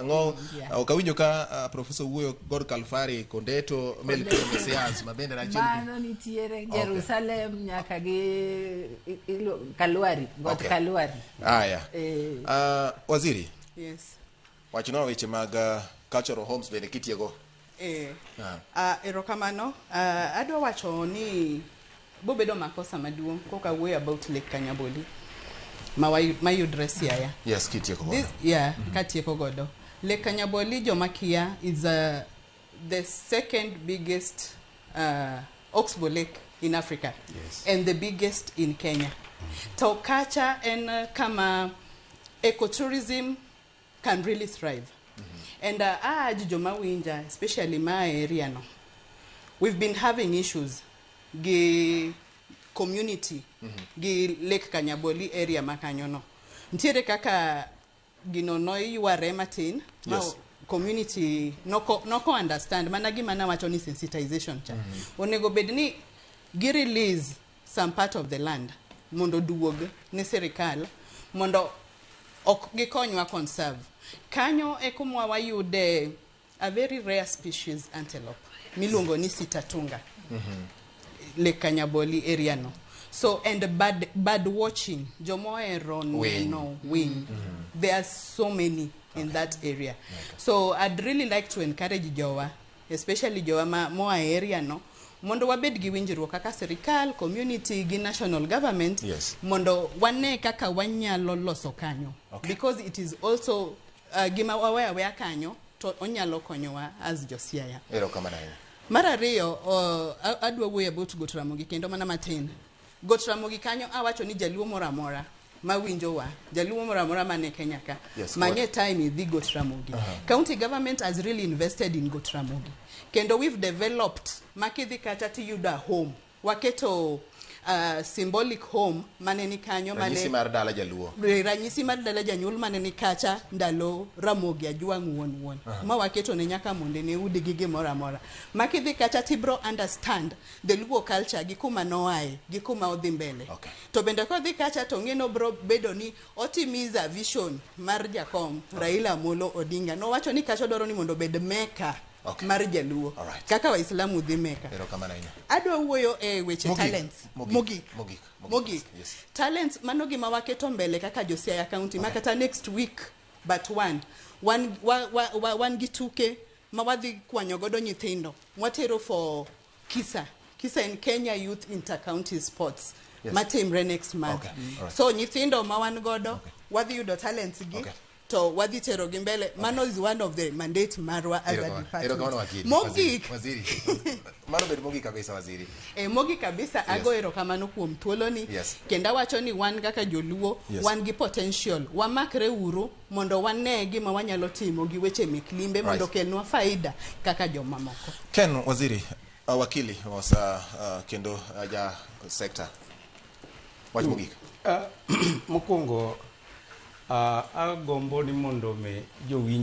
Ang'o? Yeah. Ok awinjo ka professor wuoyo God Kalfari Kondeto Melkio Mesias ma bende en achiel Mano nitiere Jerusalem nyaka gi Kalwari, got Kalwari. Aya. Waziri. Yes. Wachnwa weche mag cultural homes bende kitiego. Erokamano. Adwa wacho ni bobedo makosa maduong' koka wuoyo about Lake Kanyaboli ma mayudre Siaya. Yes, kitieko godo. This, yeah, katieko godo. Lake Kanyaboli, joma kia, is the second biggest oxbow lake in Africa and the biggest in Kenya. To kacha en kama ecotourism can really thrive. And urge joma winja, especially my area no. We've been having issues gi community gi Lake Kanyaboli area makanyo no. Ntiere kaka gino noyware matin ma community noko understand mana gima nawacho ni sensitization cha. Onego bed ni gi release some part of the land mondo duog ne sirikal mondo ok gikonywa conserve. Kanyo e kuma wayude a very rare species antelope miluongo ni sitatunga. Lake Kanyaboli area no. So and bird watching, jomohero Winy. neno winy. There are so many in that area. So I'd really like to encourage jowa, especially jowa ma moa e area no, mondo wabed gi winjruok kaka sirikal, community gi national government mondo wane kaka wanyalo loso kanyo. Because it is also gima waweyo aweya kanyo to onyalo konyowa as josiaya. Erokamano ahinya. Mar ariyo, adwa wuoyo about Got Ramogi kendo mana matin. Got Ramogi kanyo awacho ni jaluo moro amora mawinjowa, jaluo moro amora man e Kenya ka, manye time idhi Got Ramogi. County government has really invested in Got Ramogi. Kendo we've developed ma kidhi kacha tiyudo a home. Waketo symbolic home mane ni kanyo mane Ranyisi mar dala jaluo. Ranyisi mar dala janyuol mane ni kacha ndalo Ramogi Ajwang' wuon wuon ma waketo ne nyaka monde ne udi gi gimoro amora ma kidhi kacha tibro understand the Luo culture gi kuma noaye gi kuma odhi mbele. To bende kodhi kacha to ng'e nobro bedo ni otimiza vision mar jakom Raila Amolo Odinga nowacho ni kacha odwaro ni mondo obed meka mar jaluo kaka Waislamu dhi Meka. Erokamano ahinya. Adwa wuoyo e weche Mogik. talents. Mogik. Mogik. Mogik. Mogik. Talents, mano gima waketo mbele kaka jo Siaya County ma kata next week but one wan, wa, wa, wa, wan gi tuke ma wadhi kwanyo godo nyithindo mwatero for KISA. KISA en Kenya Youth Inter-County Sports matimre next month. So nyithindo ma wan godo wadhi yudo talents gi to wadhi tero gi mbele. Mano is one of the mandate marwa as a Erokamano. department. Erokamano, wakili. Mogik. Waziri. Waziri. Mano bed mogik kabisa, waziri. Mogik kabisa, ago erokamano kuom thuoloni kendo awacho ni wan kaka joluo wan gi potential, wamakre uru mondo wane gima wanyalo timo gi weche mek limbe mondo kelnwa faida kaka jomamoko. Ken Waziri, wakili osa kendo ja sector. Wach mogik. Mokwongo agombo ni mondo mi jowinjo